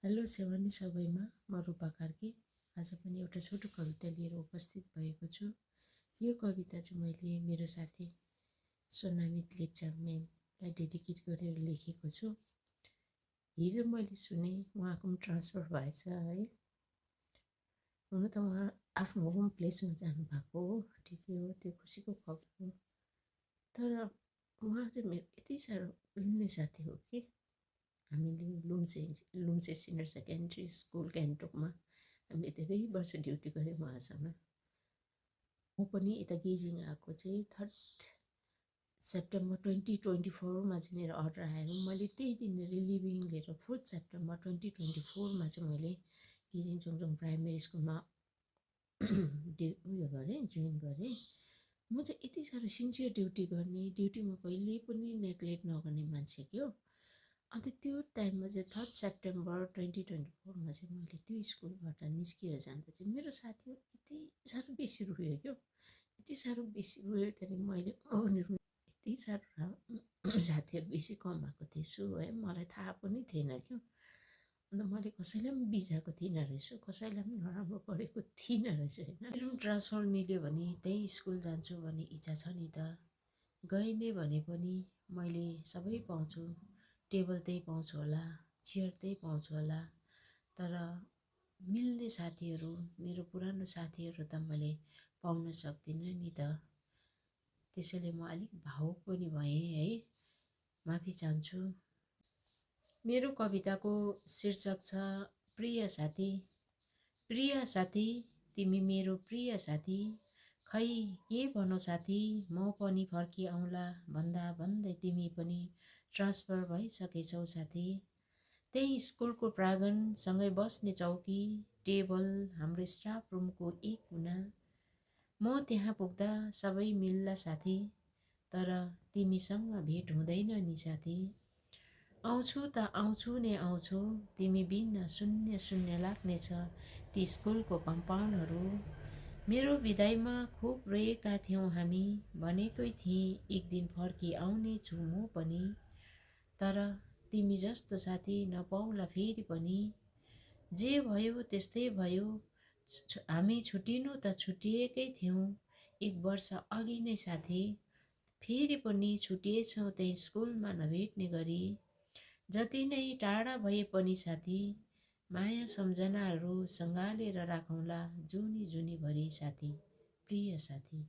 Hello Sewani सबैमा, म रूपा कार्की। आज पनि एउटा छोटो कविता लिएर उपस्थित भएको छु। यो कविता चाहिँ मैले मेरो साथी सोनामित लेप्चा म्यामलाई डेडिकेट गरेर लेखेको छु। हिजो मैले सुने उहाँको पनि ट्रान्सफर भएछ है। हुन त उहाँ आफ्नो होम प्लेसमा जानुभएको हो, ठिकै हो, त्यो खुसीको खबर हो। तर उहाँ चाहिँ मेरो यति साह्रो मिल्ने साथी हो कि हामीले लुम्से सिनियर सेकेन्ड्री स्कुल गान्तोकमा हामीले धेरै वर्ष ड्युटी गऱ्यौँ उहाँसँग। म पनि यता गेजिङ आएको चाहिँ 3 सेप्टेम्बर 2024मा चाहिँ मेरो अर्डर आएर मैले त्यही दिन रिलिभिङ लिएर 4 सेप्टेम्बर 2024मा चाहिँ मैले गेजिङ चोङचोङ प्राइमेरी स्कुलमा उयो गरेँ, जोइन गरेँ। म चाहिँ यति साह्रो सिन्सियर ड्युटी गर्ने, ड्युटीमा कहिले पनि नेग्लेक्ट नगर्ने मान्छे के हो। अन्त त्यो टाइममा चाहिँ 3 सेप्टेम्बर 2024मा चाहिँ मैले त्यो स्कुलबाट निस्किएर जाँदा चाहिँ मेरो साथीहरू यति साह्रो बेसी रोयो क्या, यति साह्रो बेसी रोयो। त्यहाँदेखि मैले यति साह्रो साथीहरू बेसी कमाएको थिएछु है, मलाई थाहा पनि थिएन क्या। अन्त मैले कसैलाई पनि बिझाएको थिइनँ रहेछु, कसैलाई पनि नराम्रो गरेको थिइनँ रहेछु होइन। मेरो पनि ट्रान्सफर मिल्यो भने त्यही स्कुल जान्छु भन्ने इच्छा छ नि त। गएँ नै भने पनि मैले सबै पाउँछु, टेबल त्यही पाउँछु होला, चेयर त्यही पाउँछु होला। तर मिल्ने साथीहरू, मेरो पुरानो साथीहरू त मैले पाउन सक्दिनँ नि त। त्यसैले म अलिक भावुक पनि भएँ है, माफी चाहन्छु। मेरो कविताको शीर्षक छ प्रिय साथी। प्रिय साथी, तिमी मेरो प्रिय साथी, खै के भनौ साथी, म पनि फर्किआउँला भन्दा भन्दै तिमी पनि ट्रान्सफर भइसकेछौ साथी। त्यही स्कुलको प्राङ्गण, सँगै बस्ने चौकी, टेबल, हाम्रो स्टाफ रुमको एक कुना। म त्यहाँ पुग्दा सबै मिल्ला साथी, तर तिमीसँग भेट हुँदैन नि साथी। आउँछु त आउँछु नै आउँछु, तिमी बिना शून्य शून्य लाग्नेछ ती स्कुलको कम्पाउन्डहरू। मेरो विदाईमा खुब रोएका थियौँ हामी, भनेकै थिएँ एक दिन फर्किआउने छु म पनि। तर तिमी जस्तो साथी नपाउला फेरि पनि। जे भयो त्यस्तै भयो, हामी छुट्टिनु त छुट्टिएकै थियौँ 1 वर्ष अघि नै साथी। फेरि पनि छुट्टिएछौँ त्यही स्कुलमा नभेट्ने गरी। जति नै टाढा भए पनि साथी, माया सम्झनाहरू सँगालेर राखौँला जुनी जुनीभरि साथी। प्रिय साथी।